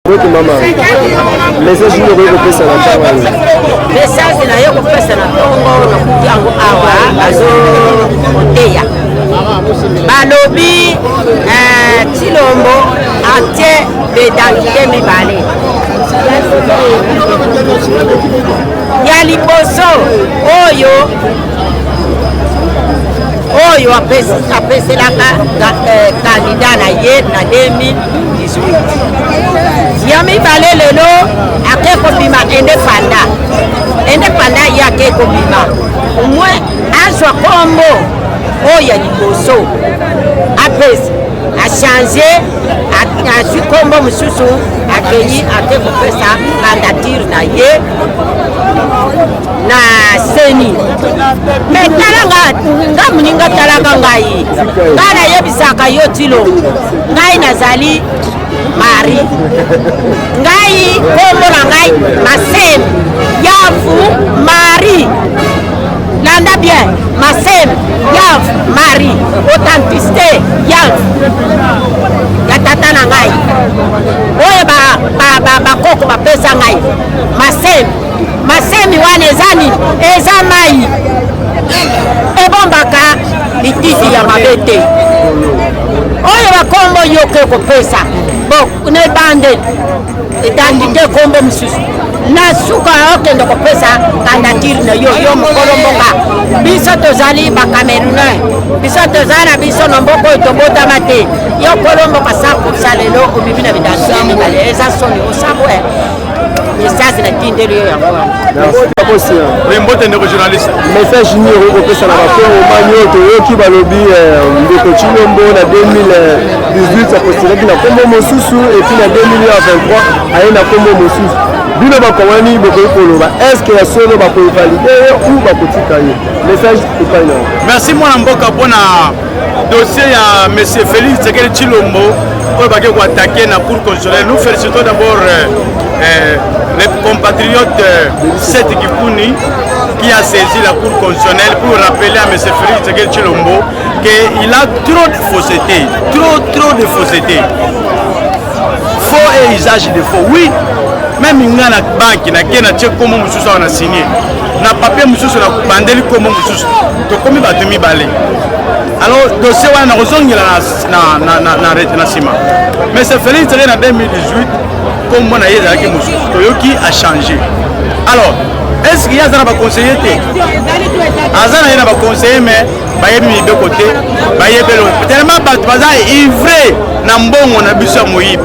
Mbote mama, message nini okoki kopesa na ntango yango? Message na yo kopesa na ntongo nakuti yango awa bazoteya balobi eh, Tshilombo atie bedentite mibale ya liboso oyo oyo apeselaka eh, kandida na ye na 2018 ya mibale lelo ake kobima indepanda indepanda ye ake kobima omoi azwa kombo oyo ya liboso apesa achange azwi kombo mosusu akei ake kopesa candidature na ye na seni me tala nga nga moninga talaka ngai ngai nayebisaka yo tilo ngai nazali marie ngai nkombo na ngai masem yafu marie landa bien masem yafu marie authenticité yafu ya tata na ngai oyo bakoko bapesa ngai masem Masemi wana eza nini? Eza mai ebombaka lititi ya mabe te. Oyo bakombo yoke kopesa bo na ebandeli identite kombo mosusu na suka okende kopesa kandatire na yo yo mokolo mboka. Biso tozali bacamerounais, biso tozali na biso na mboka oyo tobotama te. Yo kolo mboka 100 lelo obimi na bidantite mibale, eza soni osambwe. Message natindeli yo yango wana. Oui, mbote ndeko journaliste. Message nini okoki kopesa na bakongomani oyo toyoki balobi eh, ndeko Tshilombo na 2018 apostilaki na nkombo mosusu epuis na 2023 aye na nkombo mosusu bino bakongomani bokoki koloba est-ce ya solo bakovalide ye ou bakotika ye message epai na Merci mwana mboka mpona dossier ya monsieur Félix Tshisekedi Tshilombo oyo bake koattaquer na cour constitutionnelle. Nous félicitons d'abord les compatriotes Seth Kikuni qui a saisi la cour constitutionnelle pour rappeler à monsieur Félix Tshisekedi Tshilombo qu'il a trop de fausseté, trop trop de fausseté. Faux et usage de faux. Oui, même nga na banque nake natie kombo mosusu awa na signe na papier mosusu na bandeli kombo mosusu tokomi bato mibale. Alors dossier wana nakozongela na nsima. Mais c'est Félix Tshisekedi na 2018 kombo na ye ezalaki mosusu, toyoki achange. Alors est ce que ye aza na baconseiller te? Aza na ye na baconseiller, mais bayebi mibeko te, bayebi eloko tellement bato baza ivre na mbongo na biso ya moyibi,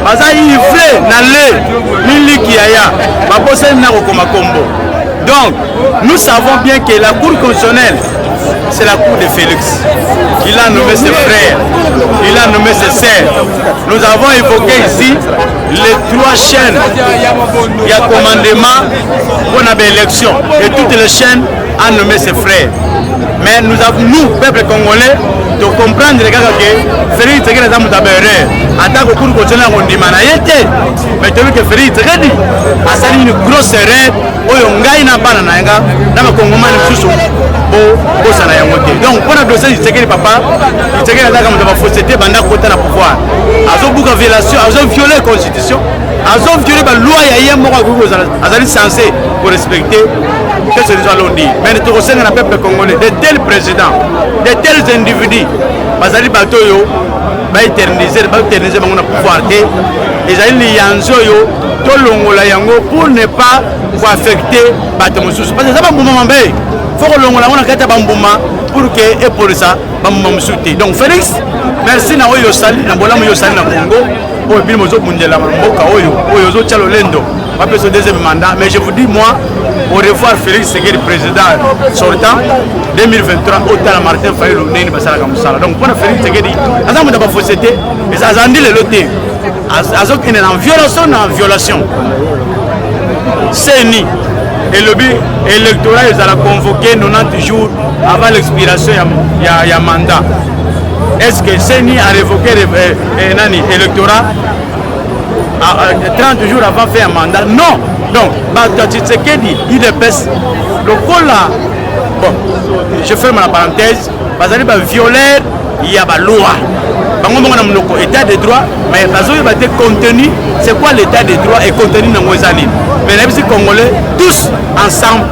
baza ivre na le miliki yaya babosani na kokoma kombo. Donc nous savons bien que la cour constitutionnelle, c'est la cour de Félix. Il a nommé ses frères, il a nommé ses sœurs. Nous avons évoqué ici les trois chaînes. Il y a commandement pour l'élection et toutes les chaînes a nommé ses frères. Mais nous avons, nous, peuple congolais, de comprendre kaka que Félix Tshisekedi aza moto ya baerreur, atako cour constitutionnelle akondima na ye te, mais toyebi ke Félix Tshisekedi asali une grosse erreur oyo ngai na bana na nga na bakongomani mosusu bosana yango te. Donc mpona dossier Tshisekedi, papa Tshisekedi azalaka moto ya bafausseté banda kota na pouvoir, azobuka violation, azoviole constitution, azoviole baloi ya ye moko akoki kozala azali censé korespecter. Qu'est-ce que nous allons dire? Mais tokosenga na peuple congolais, de tels présidents, de tels individus bazali bato oyo baéterniser baéterniser bango na pouvoir te. Ezali liyanzi oyo tolongola yango pour ne pas koaffecter bato mosusu, parce que eza bambuma mabe, fo kolongola yango na kati ya bambuma pour que epolisa bambuma mosusu te. Donc Félix, merci na oyo osali na bolamu oyo osali na Congo, oyo bino bozobundela mboka oyo, oyo ozotia lolendo bapesa deuxième mandat. Mais je vous dis, moi, au revoir Félix Tshisekedi président sortant. 2023 otala Martin Fayulu ndenge basalaka mosala. Donc mpona Félix Tshisekedi aza moto ya bafausseté, azandi lelo te, azokende na violation na violation. CENI elobi électorat ezala convoqué 90 jours avant l'expiration ya mandat. Est-ce que CENI a révoqué nani électorat 30 jours avant fin ya mandat? Non. Donc bato ya Tshisekedi, UDPS lokola, bon, je ferme la parenthèse, bazali bavioleur ya baloi. Bango moko na monoko état de droit, mais bazoyeba te contenu, c'est quoi l'état de droit et contenu nango eza nini. Mais nayebisi Congolais, tous ensemble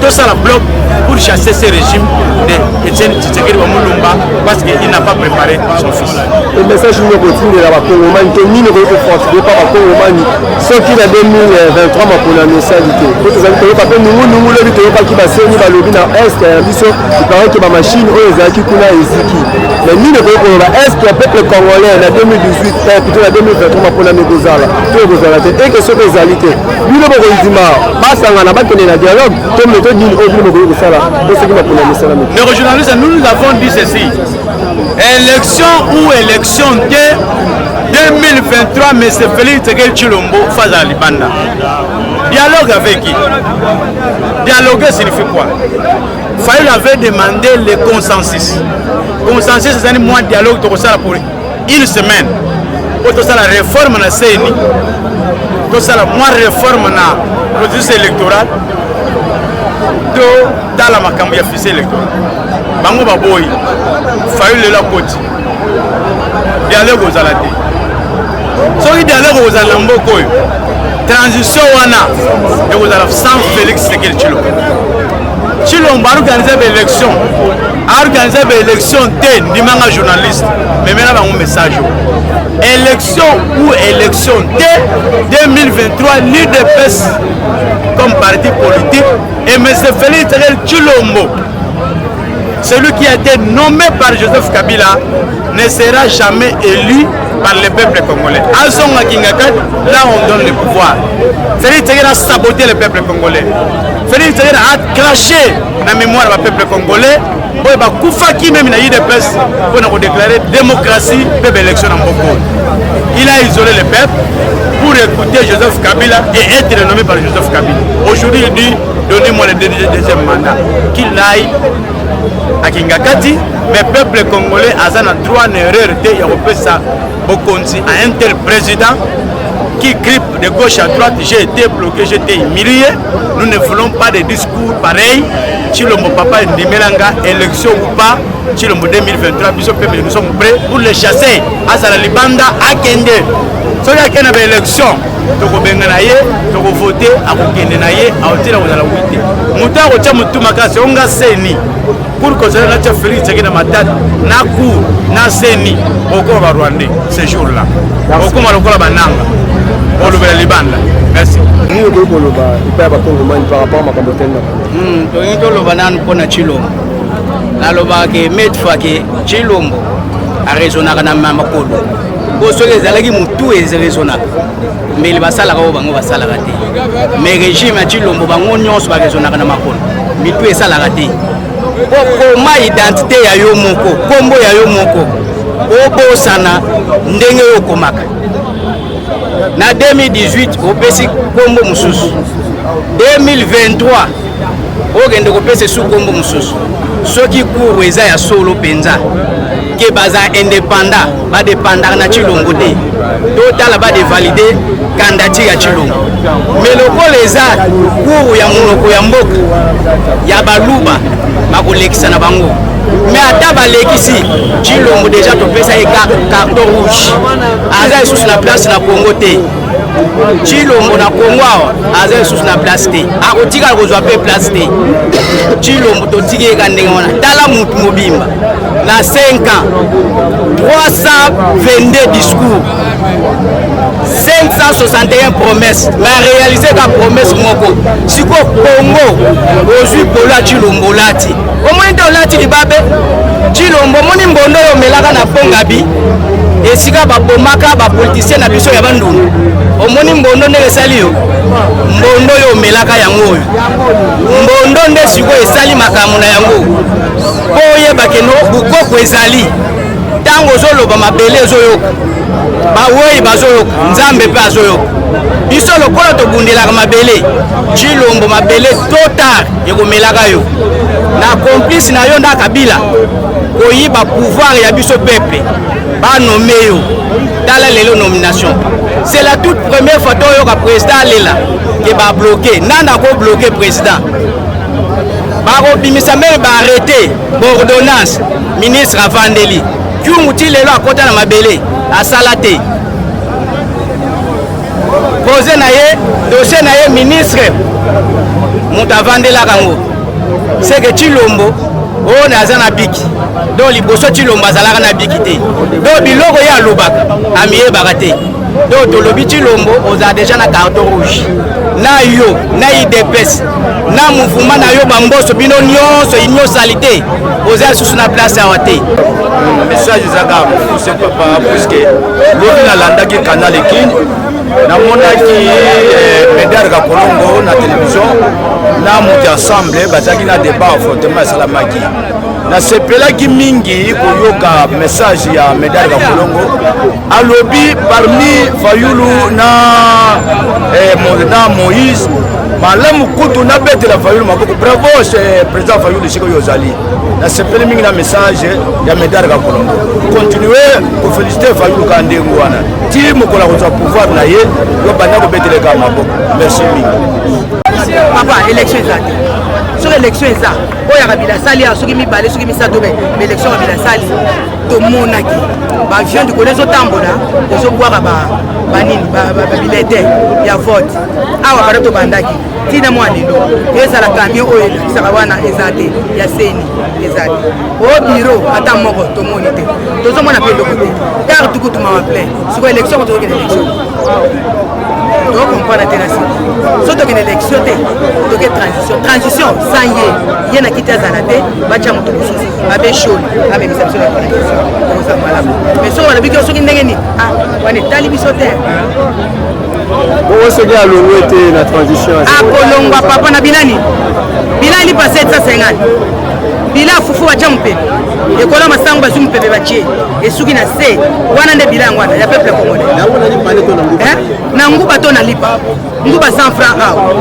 tosala bloc pour chasser ce régime de Etienne Tshisekedi wa Mulumba, parce qu'il n'a pas préparé son fils. E message nini okotindela bakongomani to nini okoki kofortifie mpa bakongomani soki na 2023 maponami esali te? Po tozali koyoka mpe nungunungu, lobi toyokaki baseni balobi na est ya biso, il paraît que bamachine oyo ezalaki kuna eziki. Mais nini okoki koloba? Est ce peuple congolais na 2018, plutôt na 2023, maponami ekozala to ekozala te? Eke soki ezali te, bino bokondima basangana bakende na dialogue to méthode nini oyo bino bokoki kosala po soki maponami esalami? Ndeko journaliste, nous nous avons dit ceci: élection ou élection te, 2023, M. Félix Tshisekedi Tshilombo azala libanda. Dialogue avec qui? Dialoguer signifie quoi? Fayulu avait demandé le consensus. Consensus ezali mwa dialogue tokosala pour une semaine po tosala réforme na CENI, tosala mwa réforme na processus électoral, totala makambo ya fichier électoral. Bango baboyi. Fayulu lelo akoti, dialogue ozala te. Soki dialogue kozala na mboka oyo, transition wana ekozala sans Félix Tshisekedi Tshilombo. Tshilombo aorganize baélection, aorganize baélection te. Ndimanga journaliste, memela bango message oyo: élection ou élection te, 2023, l'UDPS comme parti politique et M. Félix Tshisekedi Tshilombo, celui qui a été nommé par Joseph Kabila, ne sera jamais élu par le peuple congolais. Azonga Kingakati, là on donne le pouvoir. Félix Tshisekedi a saboté le peuple congolais. Félix Tshisekedi a craché la mémoire du peuple congolais. Oyo bakufaki même na UDPS mpona kodéclarer démocratie mpe baélection na mboka. Il a isolé le peuple pour écouter Joseph Kabila et être nommé par Joseph Kabila. Aujourd'hui, il dit: donnez-moi le deuxième mandat. Qu'il aille à Kingakati, mais peuple congolais aza na droit na erreur te ya kopesa bokonzi à un tel président qui crie de gauche à droite: j'ai été bloqué, j'ai été humilié. Nous ne voulons pas de discours pareils. Tshilombo papa, ndimelanga, élection ou pas, Tshilombo 2023, biso peuple, nous sommes prêts pour le chasser. Azala libanda, akende. Soki akende na baélection, tokobengana ye, tokovote, akokende na ye, aotila kozala wi te. Moto akotya motu makasi onga CENI, cour constitutionnelle, natia Félix Tshisekedi na matata na cour na CENI, okoma barwandais ce jour là, okoma lokola bananga olobela libanda. Merci. Nini okoki koloba epai ya bakongomani par rapport makambo etali na Tolingi toloba nanu mpona Tshilombo. Nalobaka ke maintes fois ke Tshilombo araisonnaka na makolo, po soki ezalaki motu eraisonnaka, mbele basalaka oyo bango basalaka te. Mais régime ya Tshilombo, bango nyonso baraisonnaka na makolo, mitu esalaka te. Po koma identité ya yo moko, nkombo ya yo moko, obosana ndenge oyo okomaka. Na 2018 opesi nkombo mosusu, 2023 okende kopesa esu nkombo mosusu. Soki cour eza ya solo mpenza ke baza indépendant, badépendaka na Tshilombo te, totala badévalider candidature ya Tshilombo. Mais lokola eza cour ya monoko ya mboka ya baluba, bakolekisa na bango. Mais ata balekisi, Tshilombo déjà topesa ye carton rouge, aza lisusu na place na Congo te. Tshilombo na Congo awa aza lisusu na place te, akotikala kozwa mpe place te. Tshilombo totiki ye ka ndenge wana. Tala mutu mobimba na 5 ans, 322 discours, 561 promesses, mais aréalise ka promesse moko. Sikoyo Congo ozwi polo ya Tshilombo, olati, omoni te, olati libabe. Tshilombo, omoni mbondo oyo omelaka na Pongabi, esika babomaka bapoliticien na biso ya Bandundu? Omoni mbondo ndenge esali yo? Mbondo oyo omelaka yango oyo, mbondo nde sikoyo esali makambo na yango, mpo oyeba keno bukoko ezali. Ntango ozoloba, mabele ezoyoka, bawei bazoyoka, Nzambe mpe azoyoka biso lokola tobundelaka mabele. Tshilombo, mabele tôt tard ekomelaka yo na complice na yo nda Kabila koyiba pouvoir ya biso peuple. Banommer yo, tala lelo nomination, c'est la toute première fois toyoka président alela ke babloquer. Nani akobloquer président? Bakobimisa même baarrêté, baordonnance, ministre avandeli. Kyungu ti lelo akota na mabele asala te. Projet na ye, dossier na ye ministre moto avandelaka yango. Seke Tshilombo oyo na aza na biki. Donc liboso Tshilombo azalaka na biki te. Donc biloko ye alobaka amiyebaka te. Donc tolobi Tshilombo ozala deja na carton rouge. Na yo, na UDPS, na mouvement na yo bamboso bino nyonso union salite boza lisusu na place awa te. Message eza kaka mokuse papa, puisque lobi nalandaki canal Kin, namonaki eh, Medard Kakolongo na television na moto ya ensemble bazalaki na débat affrontement esalamaki. Nasepelaki mingi koyoka message ya Medard Kakolongo, alobi parmi Fayulu na, eh, na Moïse, malamu kutu nabetela Fayulu maboko. Bravo président Fayulu, esika oyo ozali. Nasepeli mingi na message ya Medard Kakolongo. Continue koféliciter Fayulu kaka ndenge wana ti mokolo akozwa pouvoir na ye, yo banda kobeteleka maboko. Merci mingi. Papa, élection eza te. Soki élection eza oyo ya Kabila asali awa, soki mibale, soki misato, be baélection Kabila asali, tomonaki baavion likolo ezotambola, ezobwaka banini, babulletin ya vote awa. Bana tobandaki ntina mwa lelo, ezala camion oyo elakisaka wana eza te, ya CENI eza te, o bureau ata moko tomoni te, tozomona mpe eloko te, car tukutuma plein. Sikoyo élection, ko tozokende élection, tocomprendre te na nsima. So tokende élection te, toke transition. Transition sans ye, ye na kiti azala te, batya moto mosusu abe shole amemisa biso na transition, tokozala malamu. Mais soki balobi ke soki ndenge nini, ah, wana etali biso te. Bongo soki alongwe te na transition? Akolongwa papa na bilani bilani lipa 750, bila fufu batya mopepe, ekola masango bazwi mopepe batie esuki na se wana. Nde bila yango wana ya peuple congolais na nguba to na lipa. Nguba 100 franc awa,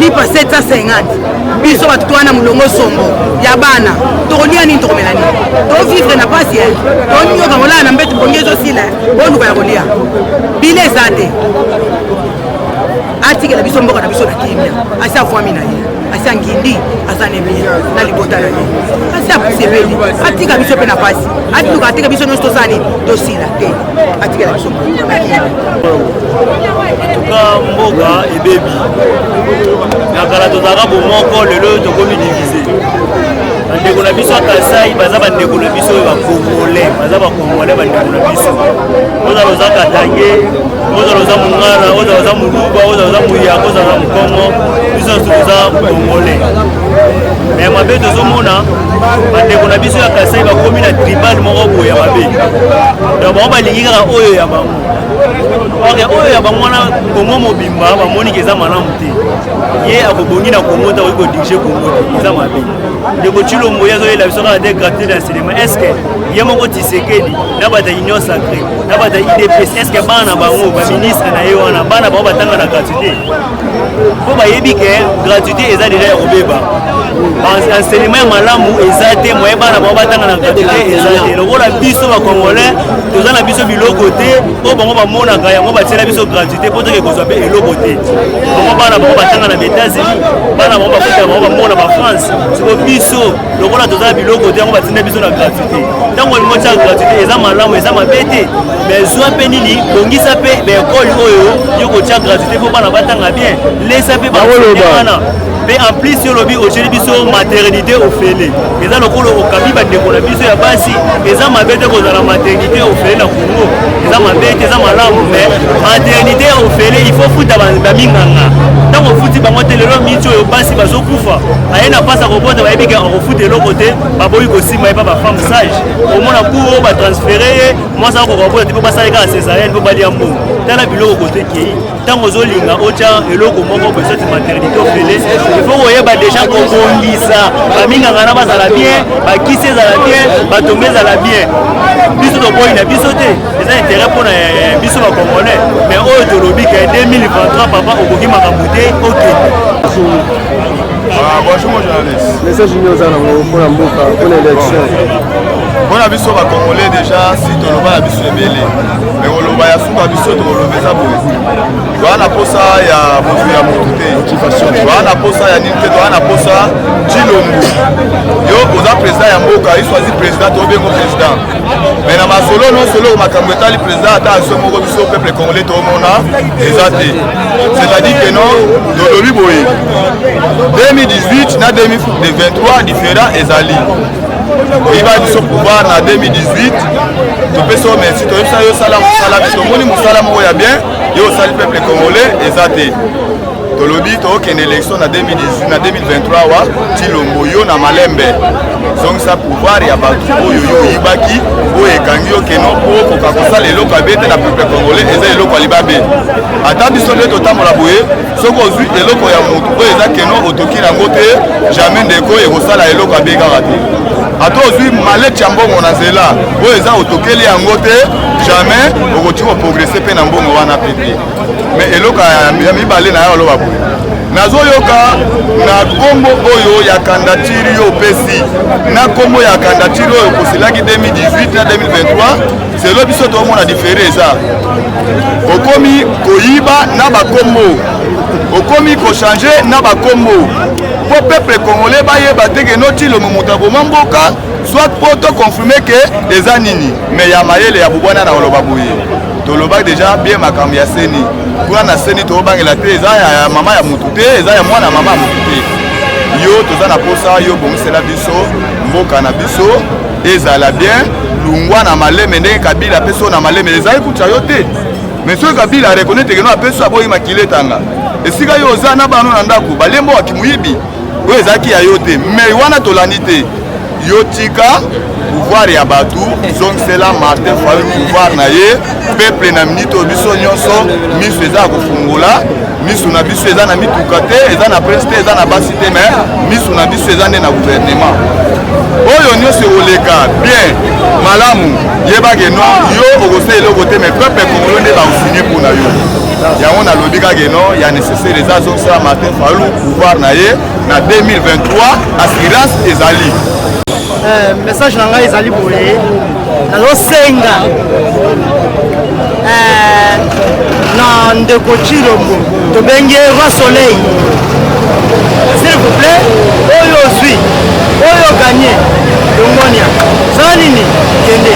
lipa 750. Biso bato to wana molongo sombo ya bana, tokolia nini? Tokomela nini? Tovivre na pasi, tonyoka kolala na mbeto, pongi ezosila, oluka ya kolia, bila eza te. Atikela biso mboka na biso na kimia. Asi avwami na ye, asi angindi, aza ne bien na libota na ye, asi asepeli. Atika biso mpe na pasi, atiluka atika biso nyonso, tosala nini? Tosila te, atikela biso na kimia. Tuka mboka ebebi. Na kala tozalaka bomoko, lelo tokomi divisé. Bandeko na biso ya Kasai baza bandeko na biso oyo bacongolais, baza bacongolais, bandeko na biso. Ozala oza Katangais, ozala oza Mongala, ozala oza Moluba, ozala oza Muyaka, ozala Mokongo, biso nyonso toza congolais. Mais mabe tozomona, bandeko na biso ya Kasai bakomi na tribal moko boye ya mabe. Donc bango balingi kaka oyo ya bango. Ok, oyo ya bango wana, Kongo mobimba bamoniki eza malamu te. Ye akobongi na Kongo te, akoki kodiriger Kongo te, eza mabe. Ndeko Tshilombo, ye azoyela biso kaka te gratuité d'enseignement. Est ce que ye moko Tshisekedi na bato ya Union sacrée na bato ya UDPS, est ce que bana na bango, baministre na ye wana, bana bango batanga na gratuité? Mpo bayebi ke gratuité eza déjà ya kobeba, enseignement ya malamu eza te, moye bana bango batanga na gratuité eza te. Lokola biso bacongolais toza na biso biloko te, oyo bango bamonaka yango batiela biso gratuité mpo toke kozwa mpe eloko te. Bango bana bango batanga na baÉtats-Unis, bana bango bafuta bango bamona bafrance. Siko biso lokola toza na biloko te, yango batinda biso na gratuité. Ntango olingo tia gratuité, eza malamu, eza mabe te, mais zwa mpe nini, bongisa mpe baekole oyo yo kotia gratuité mpo bana batanga bien, lesa mpe wana mpe. En plus, yo olobi otyeli biso maternité ofele, eza lokola okabi bandeko na biso ya basi. Eza mabe te kozala maternité ofele na Congo, eza mabe te, eza malamu. Mais maternité ofele, il faut futa baminganga. Ntango ofuti bango te, lelo miti oyo basi bazokufa, aye na mpasi akobota, bayebi ke akofuta eloko te, baboyi kosimba ye. Mpa bafemme sage, omona ku oyo batransférer ye, mwasi akoka kobota te mpo basali kaka césarienne mpo balia mbongo. Tala biloko kote kei. Ntango ozolinga otya eloko moko boye, soki maternité ofele, il faut koyeba déjà kobongisa baminganga na bazala bien, bakisi ezala bien, batongo ezala bien. Biso toboyi na biso te, eza intérêt mpona biso bacongolais. Mais oyo tolobi ke 2023, papa, okoki makambo te, okende. Ah, bonjour mon journaliste. Message nini oza nango mpona mboka, mpona élection? Mpona biso bacongolais, déjà si toloba na biso ebele, mais koloba ya suka, biso tokoloba eza boye: toza na posa ya bozwi ya motu te. Toa na posa ya nini te, toa na posa Tshilombo. Yo oza président ya mboka, yo soisi président, tobengo président. Mais na masolo nyonso eloko makambo etali président ata action moko biso peuple congolais tomona eza te. C'est-à-dire que non, tolobi boye 2018 na 2023 différent ezali. Oyiba biso pouvoir na 2018, topesi yo merci, toyebisa yo sala mosala, mais tomoni mosala moko ya bien yo osali peuple congolais eza te. Tolobi tokende élection na 2018 na 2023 wa Tshilombo yo na malembe zongisa pouvoir ya bato oyo yo oyibaki, oyo ekangi yo keno po okoka kosala eloko ya be te na peuple congolais, eza eloko ya libabe. Ata biso nde totambola boye, soki ozwi eloko ya motu oyo eza keno otoki yango te, jamais ndeko ekosala eloko ya be kaka te. Ata ozwi maleti ya mbongo na nzela oyo eza otokeli yango te, jamais okoki koprogresse mpe na mbongo wana pe te. Mais eloko ya mibale na yo aloba boye, nazoyoka na nkombo oyo ya candidature yo opesi na nkombo ya candidature oyo okoselaki 2018 na 2023, selo biso toomona difere eza okomi koyiba na bakombo, okomi kochange na bakombo po peuple congolais bayeba te ke no Tshilombo moto aboma mboka, soit po toconfirme ke eza nini. Mais ya mayele ya bobwana na koloba boye, tolobaki déjà bien makambo ya seni kuna na seni tobangela te, eza ya mama ya mutu te, eza ya mwana mama ya mutu te. Yo toza na posa yo bongisela biso mboka na biso ezala bien, lungwa na maleme ndenge Kabila apeso na maleme ezali kutia yo te. Mais soki Kabila areconnaître ke no apeso aboyi makila etanga esika yo oza na bano na ndako balembo wa kimuyibi oyo ezalaki ya yo te, mais wana tolandi te. Yo tika pouvoir ya bato, zongisela Martin Fayulu pouvoir na ye. Peuple na minute oyo biso nyonso miso eza ya kofungola, miso na biso eza na mituka te, eza na presse te, eza na basi te, mais miso na biso eza nde na gouvernement. Oyo nyonso ekoleka bien malamu, yebake non yo okosala eloko te, mais peuple congolais nde bakosinye mpo na yo. Yango nalobi kaka non ya nécessaire eza azongisela Martin Fayulu pouvoir na ye na 2023, assurance ezali. Message na ngai ezali boye, nazosenga na ndeko Tshilombo, tobengi roi soleil, s'il vous plaît, oyo ozwi oyo gagné longonia sala nini, kende,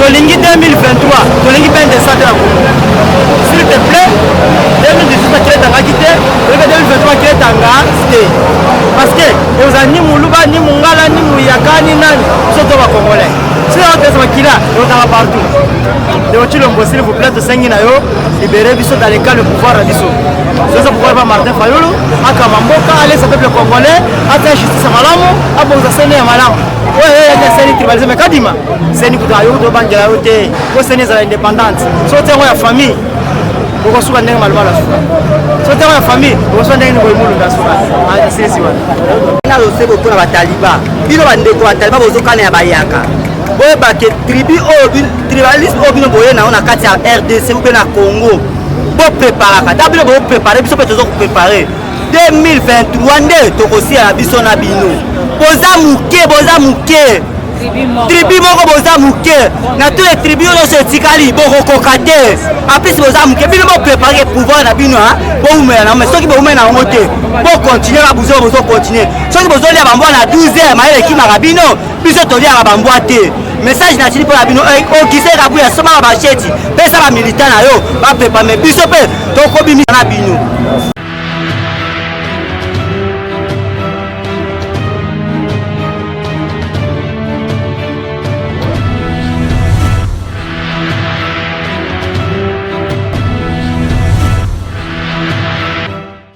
tolingi 2023, tolingi bain de sang te na Congo, s'il te plaît. 2018 akiletangaki te, tolingi 2023 akiletanga te, parce que ekozala ni moluba ni mongala ni muyaka ni nani, biso to bacongolais soki yango topesa makila ekotanga partout. Ndeko Tshilombo, s'il vous plaît, tosengi na yo libere biso dans le cas le pouvoir na biso, soza pouvoir ba Martin Fayulu akama mboka, alesa peuple congolais, atia justice ya malamu, abongisa seni ya malamu oyo eyaki ya seni tribalisme kadima seni kuta yo tobangela yo te, po seni ezala indépendante. So tia yango ya famille okosuka ndenge malobala asuka, so tia yango ya famille okosuka ndenge nini boyimulunda asuka asilisi wana. Nalosebo mpona bataliba, bino bandeko bataliba bozokana ya bayaka, boyebake tribu oyo tribalisme oyo bino boye nango na kati ya RDC ube na Congo, bopreparaka ta bino boprépare, biso mpe toza koprépare 2023 nde tokosia na biso na bino. Boza moke, boza moke, tribu moko boza moke na tous les tribus nyonso etikali bokokoka te. Apesi boza moke, bino boprépare pouvoir na bino boumela nango, mais soki boumela na yango te, bokontinue babuzo bozokontinue. Soki bozolia bambwa na 12 heures, mayele ekimaka bino, biso toliaka bambwa te. Message na tili mpona bino, Augustin Kabuya, somaka bacheti, pesa bamilitant na yo baprépare, mais biso mpe tokobimisa na bino.